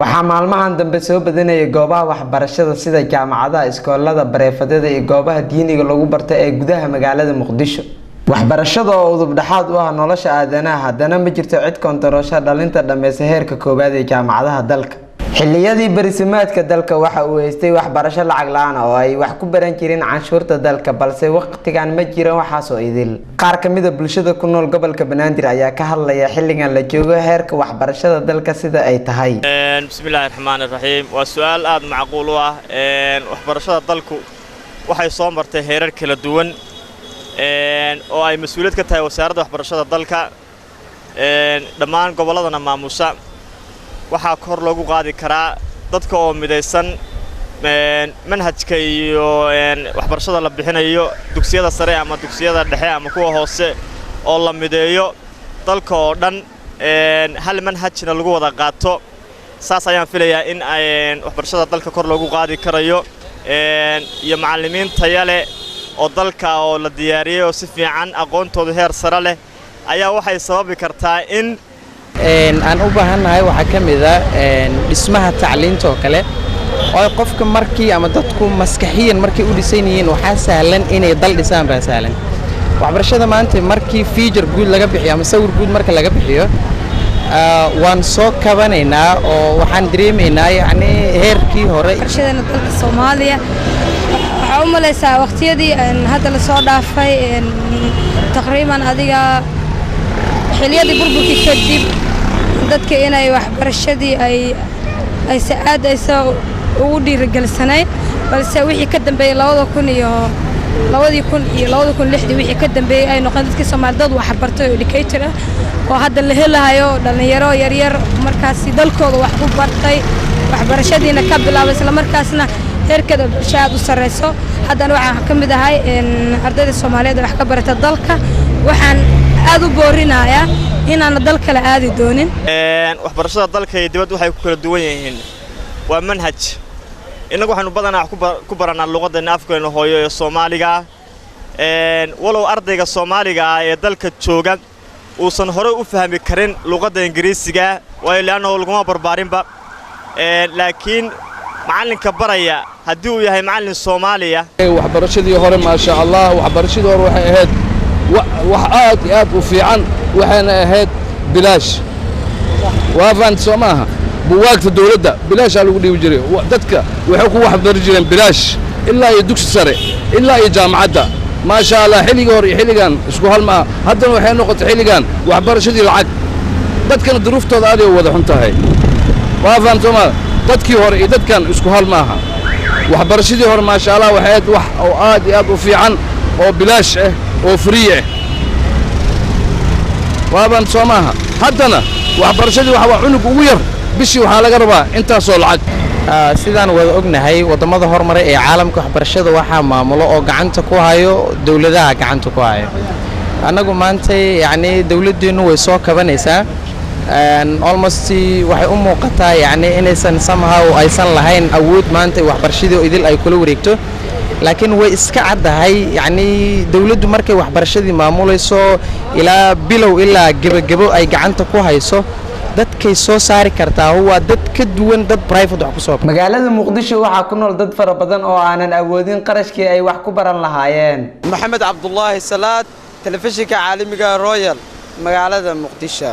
Waxaa maalmahan dambe soo badanayay goobaha waxbarashada sida jaamacadaha, iskoolada, bareefadada iyo goobaha diiniga lagu barto ee gudaha magaalada Muqdisho. Waxbarashada oo udub dhexaad u ah nolosha aadanaha, haddana ma jirto cid koontaroosha dhalinta dhameysa heerka koowaad ee jaamacadaha dalka. Xilliyadii barisimaadka, dalka waxa uu haystay waxbarasho lacag la-aan oo ay wax ku baran jireen canshuurta dalka, balse waqtigan ma jiran waxaasoo idil. Qaar kamida bulshada ku nool gobolka Banaadir ayaa ka hadlaya xilligan la joogo heerka waxbarashada dalka sida ay tahay. Bismillahi raxmaani raxiim. Waa su-aal aada macquul u ah. Waxbarashada dalku waxay soo martay heerar kala duwan oo ay mas-uuliyad ka tahay Wasaaradda Waxbarashada dalka, dhammaan gobolladana maamusha. Waxaa kor loogu qaadi karaa dadka oo midaysan manhajka iyo waxbarashada la bixinayo, dugsiyada sare ama dugsiyada dhexe ama kuwa hoose oo la mideeyo dalka oo dhan, hal manhajna lagu wada qaato. Saas ayaan filayaa in waxbarashada dalka kor loogu qaadi karayo, iyo macallimiin taya leh oo dalka oo la diyaariyey oo si fiican aqoontoodu heer sare leh ayaa waxay sababi kartaa in aan u baahannahay. Waxaa ka mid a dhismaha tacliinta oo kale, oo qofka markii ama dadku maskaxiyan markay u dhisan yihiin, waxaa sahlan inay dal dhisaan baa sahlan. Waxbarashada maanta markii picture guud laga bixiyo ama sawir guud marka laga bixiyo, waan soo kabanaynaa oo waxaan dareemaynaa yacni heerkii hore. Waxbarashadana dalka Soomaaliya waxaa u malaysaa waqtiyadii hadda lasoo dhaafay, taqriiban adiga xilliyadii burburkii kadib, dadka inay waxbarashadii ay ayse aad aysa ugu dhiirigelisanayn, balse wixii ka dambeeyey 2000 iyo 2000 iyo 2006dii wixii ka dambeeyey ay noqdeen dadkii Soomaali dad waxbartay oo educated ah, oo hadda la helahayo dhallinyaro yaryar markaasi dalkooda wax ku bartay, waxbarashadiina ka bilaabay, isla markaasna heerkeeda bulsho aad u sarreyso. Haddana waxaan ka mid ahay ardayda Soomaaliyeed ee wax ka barata dalka. Waxaan aad u boorinayaa inaana dal kale aadi doonin. Waxbarashada dalka iyo dibadda waxay ku kala duwan yihiin waa manhaj. Innagu waxaynu badanaa wax ku barannaa luqadeenna, afkeena hooyo ee Soomaaliga, walow ardayga Soomaaliga ah ee dalka jooga uusan horey u fahmi karin luqadda Ingiriisiga, waayo le'annahu laguma barbaarinba. Laakiin macallinka baraya haddii uu yahay macallin Soomaaliya. Waxbarashadii hore, maasha Allah, waxbarashadii hore waxay ahayd wax aad iyo aad u fiican, waxayna ahayd bilaash. Waa fahanti soo maaha? Buwaagta dawladda bilaashaa lagu dhiibi jiray. Dadka waxay ku waxbari jireen bilaash ilaa iyo dugsi sare ilaa iyo jaamacadda, maasha Allah. Xilligii hore iyo xilligan isku hal ma aha. Haddana waxay noqotay xilligan waxbarashadii lacag, dadkana duruuftooda aaday u wada xun tahay. Waa fahanti soo maaha? Dadkii hore iyo dadkan isku hal ma aha. Waxbarashadii hore, maasha Allah, waxay ahayd wax oo aad iyo aad u fiican oo bilaash ah oo free ah. Waa fahanti soo maaha? Haddana waxbarashadii waxa waa cunug ugu yar bishii waxaa laga rabaa intaasoo lacag. Sidaan wada ognahay, waddamada hormaray ee caalamka waxbarashada waxaa maamulo oo gacanta ku hayo dowladaha gacanta ku hayo. Annagu maanta yacni dowladdeennu way soo kabanaysaa. Almost waxay u muuqataa yacni inaysan somehow aysan lahayn awood maanta waxbarashadii oo idil ay kula wareegto, laakiin way iska caddahay yacni dowladdu markay waxbarashadii maamulayso ilaa bilow ilaa gebagebo ay gacanta ku hayso, dadkay soo saari kartaa waa dad ka duwan dad private wax ku soo. Magaalada Muqdisho waxaa ku nool dad fara badan oo aanan awoodin qarashkii ay wax ku baran lahaayeen. Maxamed Cabdulaahi Salaad, Telefishinka Caalamiga Royal, magaalada Muqdisho.